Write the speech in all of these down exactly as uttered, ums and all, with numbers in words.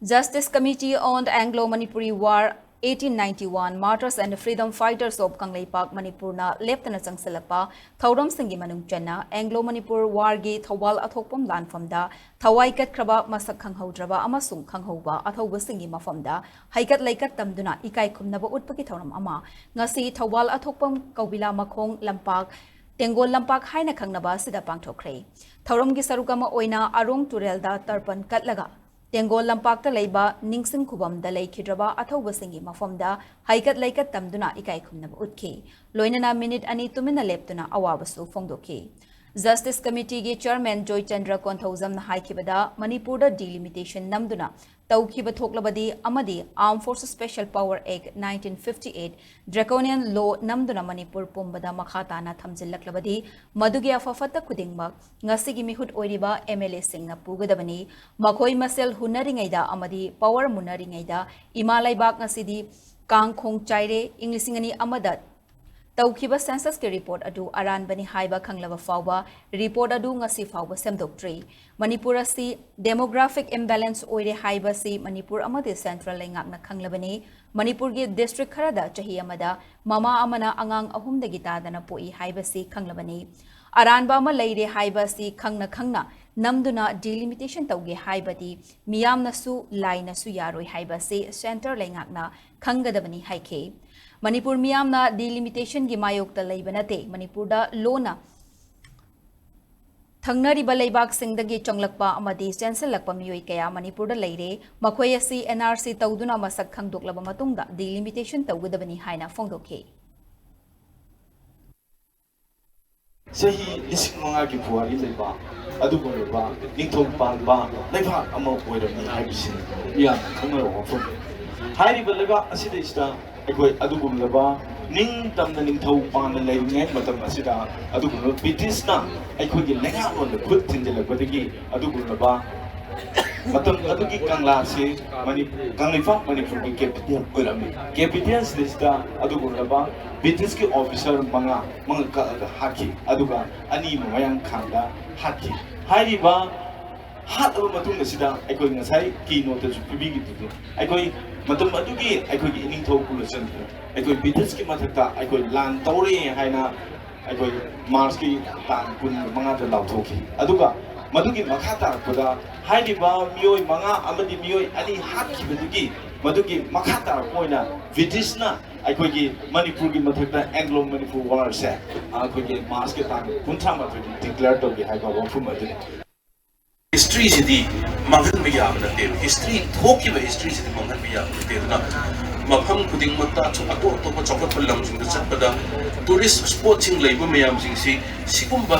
Justice Committee on Anglo-Manipuri War eighteen ninety-one, Martyrs and Freedom Fighters of Kangleipak Manipurna ꯂꯦꯞꯇꯅ ꯆꯪꯁꯤꯜꯂꯛꯄ ꯊꯧꯔꯝꯁꯤꯡꯒꯤ ꯃꯅꯨꯡ ꯆꯟꯅ Anglo-Manipur Warꯒꯤ Thoubal ꯑꯊꯣꯛꯄꯝ ꯂꯥꯟꯐꯝꯗ ꯊꯋꯥꯏ ꯀꯠꯈ꯭ꯔꯕ, ꯃꯁꯛ ꯈꯪꯍꯧꯗ꯭ꯔꯕ ꯑꯃꯁꯨꯡ ꯈꯪꯍꯧꯕ ꯑꯊꯧꯕꯁꯤꯡꯒꯤ ꯃꯐꯝꯗ ꯍꯩꯀꯠ ꯂꯩꯀꯠ ꯇꯝꯗꯨꯅ ꯏꯀꯥꯏ ꯈꯨꯝꯅꯕ ꯎꯠꯄꯒꯤ ꯊꯧꯔꯝ ꯑꯃ ꯉꯁꯤ ꯊꯧꯕꯥꯜ ꯑꯊꯣꯛꯄꯝ ꯀꯧꯕꯤꯂꯥ ꯃꯈꯣꯡ ꯂꯝꯄꯥꯛ, ꯇꯦꯡꯒꯣꯜ ꯂꯝꯄꯥꯛ ꯍꯥꯏꯅ ꯈꯪꯅꯕ ꯑꯁꯤꯗ ꯄꯥꯡꯊꯣꯛꯈ꯭ꯔꯦ꯫ ꯊꯧꯔꯝꯒꯤ ꯁꯔꯨꯛ ꯑꯃ ꯑꯣꯏꯅ ꯑꯔꯣꯡ ꯇꯨꯔꯦꯜꯗ ꯇꯔꯄꯟ ꯀꯠꯂꯒ ꯇꯦꯡꯒꯣꯜ ꯂꯝꯄꯥꯛꯇ ꯂꯩꯕ ꯅꯤꯡꯁꯤꯡ ꯈꯨꯕꯝꯗ ꯂꯩꯈꯤꯗ꯭ꯔꯕ ꯑꯊꯧꯕꯁꯤꯡꯒꯤ ꯃꯐꯝꯗ ꯍꯩꯀꯠ ꯂꯩꯀꯠ ꯇꯝꯗꯨꯅ ꯏꯀꯥꯏ ꯈꯨꯝꯅꯕ ꯎꯠꯈꯤ꯫ ꯂꯣꯏꯅꯅ ꯃꯤꯅꯤꯠ ꯑꯅꯤ ꯇꯨꯃꯤꯟꯅ ꯂꯦꯞꯇꯨꯅ ꯑꯋꯥꯕꯁꯨ ꯐꯣꯡꯗꯣꯛꯈꯤ꯫ Justice Committeeꯒꯤ Chairman ꯖꯣꯏꯆꯟꯗ꯭ꯔ ꯀꯣꯟꯊꯧꯖꯝꯅ ꯍꯥꯏꯈꯤꯕꯗ, ꯃꯅꯤꯄꯨꯔꯗ delimitation ꯅꯝꯗꯨꯅ ꯇꯧꯈꯤꯕ ꯊꯣꯛꯂꯕꯗꯤ ꯑꯃꯗꯤ Armed Forces Special Power Act nineteen fifty-eight draconian law ꯅꯝꯗꯨꯅ Manipur ꯄꯨꯝꯕꯗ ꯃꯈꯥ ꯇꯥꯅ ꯊꯝꯖꯤꯜꯂꯛꯂꯕꯗꯤ, ꯃꯗꯨꯒꯤ ꯑꯐ ꯐꯠꯇ ꯈꯨꯗꯤꯡꯃꯛ ꯉꯁꯤꯒꯤ ꯃꯤꯍꯨꯠ ꯑꯣꯏꯔꯤꯕ MLAꯁꯤꯡꯅ ꯄꯨꯒꯗꯕꯅꯤ꯫ ꯃꯈꯣꯏ ꯃꯁꯦꯜ ꯍꯨꯟꯅꯔꯤꯉꯩꯗ ꯑꯃꯗꯤ power ꯃꯨꯟꯅꯔꯤꯉꯩꯗ ꯏꯃꯥ ꯂꯩꯕꯥꯛ ꯉꯁꯤꯗꯤ ꯀꯥꯡ ꯈꯣꯡ ꯆꯥꯏꯔꯦ꯫ ꯏꯪ ꯂꯤꯁꯤꯡ ꯑꯅꯤ ꯑꯃꯗ ꯇꯧꯈꯤꯕ censusꯀꯤ report ꯑꯗꯨ ꯑꯔꯥꯟꯕꯅꯤ ꯍꯥꯏꯕ ꯈꯪꯂꯕ ꯐꯥꯎꯕ report ꯑꯗꯨ ꯉꯁꯤ ꯐꯥꯎꯕ ꯁꯦꯝꯗꯣꯛꯇ꯭ꯔꯤ꯫ ꯃꯅꯤꯄꯨꯔ ꯑꯁꯤ demographic imbalance ꯑꯣꯏꯔꯦ ꯍꯥꯏꯕꯁꯤ ꯃꯅꯤꯄꯨꯔ ꯑꯃꯗꯤ central ꯂꯩꯉꯥꯛꯅ ꯈꯪꯂꯕꯅꯤ꯫ ꯃꯅꯤꯄꯨꯔꯒꯤ district ꯈꯔꯗ ꯆꯍꯤ ꯑꯃꯗ ꯃꯃꯥ ꯑꯃꯅ ꯑꯉꯥꯡ ꯑꯍꯨꯝꯗꯒꯤ ꯇꯥꯗꯅ ꯄꯣꯛꯏ ꯍꯥꯏꯕꯁꯤ ꯈꯪꯂꯕꯅꯤ꯫ ꯑꯔꯥꯟꯕ ꯑꯃ ꯂꯩꯔꯦ ꯍꯥꯏꯕꯁꯤ ꯈꯪꯅ ꯈꯪꯅ ꯅꯝꯗꯨꯅ delimitation ꯇꯧꯒꯦ ꯍꯥꯏꯕꯗꯤ ꯃꯤꯌꯥꯝꯅꯁꯨ ꯂꯥꯏꯅꯁꯨ ꯌꯥꯔꯣꯏ ꯍꯥꯏꯕꯁꯤ centre ꯂꯩꯉꯥꯛꯅ ꯈꯪꯒꯗꯕꯅꯤ ꯍꯥꯏꯈꯤ꯫ ꯃꯅꯤꯄꯨꯔ ꯃꯤꯌꯥꯝꯅ delimitationꯒꯤ ꯃꯥꯌꯣꯛꯇ ꯂꯩꯕ ꯅꯠꯇꯦ꯫ ꯃꯅꯤꯄꯨꯔꯗ ꯂꯣꯟꯅ ꯊꯪꯅꯔꯤꯕ ꯂꯩꯕꯥꯛꯁꯤꯡꯗꯒꯤ ꯆꯪꯂꯛꯄ ꯑꯃꯗꯤ ꯆꯦꯟꯁꯤꯜꯂꯛꯄ ꯃꯤꯑꯣꯏ ꯀꯌꯥ ꯃꯅꯤꯄꯨꯔꯗ ꯂꯩꯔꯦ꯫ ꯃꯈꯣꯏ ꯑꯁꯤ NRC ꯇꯧꯗꯨꯅ ꯃꯁꯛ ꯈꯪꯗꯣꯛꯂꯕ ꯃꯇꯨꯡꯗ delimitation ꯇꯧꯒꯗꯕꯅꯤ ꯍꯥꯏꯅ ꯐꯣꯡꯗꯣꯛꯈꯤ꯫ ꯆꯍꯤ ꯂꯤꯁꯤꯡ ꯃꯉꯥꯒꯤ ꯄꯨꯋꯥꯔꯤ ꯂꯩꯕ ꯑꯗꯨꯒꯨꯝꯂꯕ ꯅꯤꯡꯊꯧ ꯄꯥꯟꯕ ꯂꯩꯕꯥꯛ ꯑꯃ ꯑꯣꯏꯔꯝꯃꯤ ꯍꯥꯏꯕꯁꯤꯅꯤ ꯃꯤꯌꯥꯝꯅ ꯈꯪꯅꯔꯕ ꯋꯥꯐꯝ꯫ ꯍꯥꯏꯔꯤꯕ ꯂꯩꯕꯥꯛ ꯑꯁꯤꯗꯩꯁꯤꯗ ꯑꯩꯈꯣꯏ ꯑꯗꯨꯒꯨꯝꯂꯕ ꯅꯤꯡꯇꯝꯅ ꯅꯤꯡꯊꯧ ꯄꯥꯟꯅ ꯂꯩꯔꯤꯉꯩ ꯃꯇꯝ ꯑꯁꯤꯗ ꯑꯗꯨꯒꯨꯝꯂꯕ ꯕ꯭ꯔꯤꯇꯤꯁꯅ ꯑꯩꯈꯣꯏꯒꯤ ꯂꯩꯉꯥꯛꯂꯣꯟꯗ ꯈꯨꯠ ꯊꯤꯟꯖꯤꯜꯂꯛꯄꯗꯒꯤ ꯑꯗꯨꯒꯨꯝꯂꯕ ꯃꯇꯝ ꯑꯗꯨꯒꯤ ꯀꯪꯂꯥꯁꯤ ꯃꯅꯤ-, ꯀꯪꯂꯩꯄꯥꯛ ꯃꯅꯤꯄꯨꯔꯒꯤ capital ꯑꯣꯏꯔꯝꯃꯤ꯫ Capital ꯁꯤꯗꯩꯁꯤꯗ ꯑꯗꯨꯒꯨꯝꯂꯕ ꯕ꯭ꯔꯤꯇꯤꯁꯀꯤ officer ꯃꯉꯥ, ꯃꯉꯥ ꯀꯛꯑꯒ ꯍꯥꯠꯈꯤ, ꯑꯗꯨꯒ ꯑꯅꯤ ꯑꯃ ꯃꯌꯥꯡ ꯈꯥꯡꯗ ꯍꯥꯠꯈꯤ꯫ ꯍꯥꯏꯔꯤꯕ ꯍꯥꯠꯂꯕ ꯃꯇꯨꯡ ꯑꯁꯤꯗ ꯑꯩꯈꯣꯏ ꯉꯁꯥꯏ ꯀꯤ ꯅꯣꯠꯇꯁꯨ ꯄꯤꯕꯤꯈꯤꯕꯗꯨ, ꯑꯩꯈꯣꯏ ꯃꯇꯝ ꯑꯗꯨꯒꯤ ꯑꯩꯈꯣꯏꯒꯤ ꯏꯅꯤꯡꯊꯧ ꯀꯨꯂꯆꯟꯗ꯭ꯔ ꯑꯩꯈꯣꯏ ꯕ꯭ꯔꯤꯇꯤꯁꯀꯤ ꯃꯊꯛꯇ ꯑꯩꯈꯣꯏ ꯂꯥꯟ ꯇꯧꯔꯦ ꯍꯥꯏꯅ ꯑꯩꯈꯣꯏ ꯃꯥꯔꯆꯀꯤ ꯇꯥꯡ ꯀꯨꯟ ꯃꯉꯥꯗ ꯂꯥꯎꯊꯣꯛꯈꯤ꯫ ꯑꯗꯨꯒ ꯃꯗꯨꯒꯤ ꯃꯈꯥ ꯇꯥꯔꯛꯄꯗ ꯍꯥꯏꯔꯤꯕ ꯃꯤꯑꯣꯏ ꯃꯉꯥ ꯑꯃꯗꯤ ꯃꯤꯑꯣꯏ ꯑꯅꯤ ꯍꯥꯠꯈꯤꯕꯗꯨꯒꯤ ꯃꯗꯨꯒꯤ ꯃꯈꯥ ꯇꯥꯔꯛꯄ ꯑꯣꯏꯅ ꯕ꯭ꯔꯤꯇꯤꯁꯅ ꯑꯩꯈꯣꯏꯒꯤ ꯃꯅꯤꯄꯨꯔꯒꯤ ꯃꯊꯛꯇ ꯑꯦꯡꯒ꯭ꯂꯣ ꯃꯅꯤꯄꯨꯔ ꯋꯥꯔꯁꯦ ꯑꯩꯈꯣꯏꯒꯤ ꯃꯥꯔꯆꯀꯤ ꯇꯥꯡ ꯀꯨꯟꯊ꯭ꯔꯥ ꯃꯥꯊꯣꯏꯗ ꯗꯤꯀ꯭ꯂꯦꯌꯔ ꯇꯧꯒꯦ ꯍꯥꯏꯕ ꯋꯥꯐꯝ ꯑꯗꯨꯅꯤ꯫ ꯍꯤꯁꯇ꯭ꯔꯤꯁꯤꯗꯤ ꯃꯥꯡꯍꯟꯕ ꯌꯥꯕ ꯅꯠꯇꯦꯕ꯫ ꯍꯤꯁꯇ꯭ꯔꯤ, ꯊꯣꯛꯈꯤꯕ ꯍꯤꯁꯇ꯭ꯔꯤꯁꯤꯗꯤ ꯃꯥꯡꯍꯟꯕ ꯌꯥꯕ ꯅꯠꯇꯦ꯫ ꯑꯗꯨꯅ ꯃꯐꯝ ꯈꯨꯗꯤꯡꯃꯛꯇ ꯑꯁꯨꯝ ꯑꯇꯣꯞ ꯑꯇꯣꯞꯄ ꯆꯥꯎꯈꯠꯄ ꯂꯝꯁꯤꯡꯗ ꯆꯠꯄꯗ ꯇꯨꯔꯤꯁ ꯁ꯭ꯄꯣꯠꯁꯤꯡ ꯂꯩꯕ ꯃꯌꯥꯝꯁꯤꯡꯁꯤ, ꯁꯤꯒꯨꯝꯕ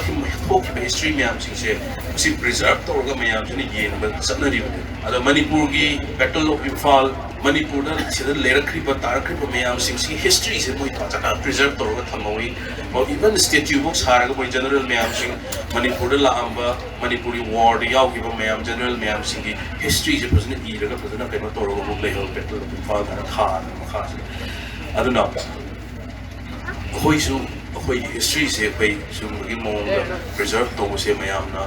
ꯊꯣꯛꯈꯤꯕ ꯍꯤꯁꯇ꯭ꯔꯤ ꯃꯌꯥꯝꯁꯤꯡꯁꯦ ꯃꯁꯤ ꯄ꯭ꯔꯤꯖꯥꯔꯚ ꯇꯧꯔꯒ ꯃꯌꯥꯝꯁꯤꯅ ꯌꯦꯡꯕ ꯆꯠꯅꯔꯤꯕꯅꯤ꯫ ꯑꯗꯣ ꯃꯅꯤꯄꯨꯔꯒꯤ ꯕꯦꯇꯜ ꯑꯣꯐ ꯏꯝꯐꯥꯜ, ꯃꯅꯤꯄꯨꯔꯗ ꯁꯤꯗ ꯂꯩꯔꯛꯈ꯭ꯔꯤꯕ, ꯇꯥꯔꯛꯈ꯭ꯔꯤꯕ ꯃꯌꯥꯝꯁꯤꯡꯁꯤ ꯍꯤꯁꯇ꯭ꯔꯤꯁꯦ ꯃꯣꯏ ꯐꯖꯅ ꯄ꯭ꯔꯤꯖꯥꯔꯚ ꯇꯧꯔꯒ ꯊꯝꯍꯧꯏ꯫ ꯏꯚꯟ ꯁ꯭ꯇꯦꯆꯨꯐꯥꯎ ꯁꯥꯔꯒ ꯃꯣꯏ ꯖꯦꯅꯔꯦꯜ ꯃꯌꯥꯝꯁꯤꯡ, ꯃꯅꯤꯄꯨꯔꯗ ꯂꯥꯛꯑꯝꯕ, ꯃꯅꯤꯄꯨꯔꯒꯤ ꯋꯥꯔꯗ ꯌꯥꯎꯈꯤꯕ ꯃꯌꯥꯝ, ꯖꯦꯅꯔꯦꯜ ꯃꯌꯥꯝꯁꯤꯡꯒꯤ ꯍꯤꯁꯇ꯭ꯔꯤꯁꯦ ꯐꯖꯅ ꯏꯔꯒ ꯐꯖꯅ ꯀꯩꯅꯣ ꯇꯧꯔꯒ ꯑꯃꯨꯛ ꯂꯩꯍꯧꯔꯦ ꯕꯦꯇꯜ ꯑꯣꯐ ꯏꯝꯐꯥꯜ ꯍꯥꯏꯅ ꯊꯥꯗꯅ ꯃꯈꯥꯁꯤꯗ꯫ ꯑꯗꯨꯅ ꯑꯩꯈꯣꯏꯁꯨ ꯑꯩꯈꯣꯏꯒꯤ ꯍꯤꯁꯇ꯭ꯔꯤꯁꯦ ꯑꯩꯈꯣꯏ ꯁꯤꯒꯨꯝꯕꯒꯤ ꯃꯑꯣꯡꯗ ꯄ꯭ꯔꯤꯖꯥꯔꯚ ꯇꯧꯕꯁꯦ ꯃꯌꯥꯝꯅ, ꯑ,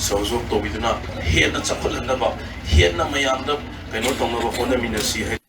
ꯁꯍꯖꯣꯒ ꯇꯧꯕꯤꯗꯨꯅ ꯍꯦꯟꯅ ꯆꯥꯎꯈꯠꯍꯟꯅꯕ, ꯍꯦꯟꯅ ꯃꯌꯥꯝꯗ ꯀꯩꯅꯣ ꯇꯧꯅꯕ ꯍꯣꯠꯅꯃꯤꯟꯅꯁꯤ ꯍꯥꯏ꯫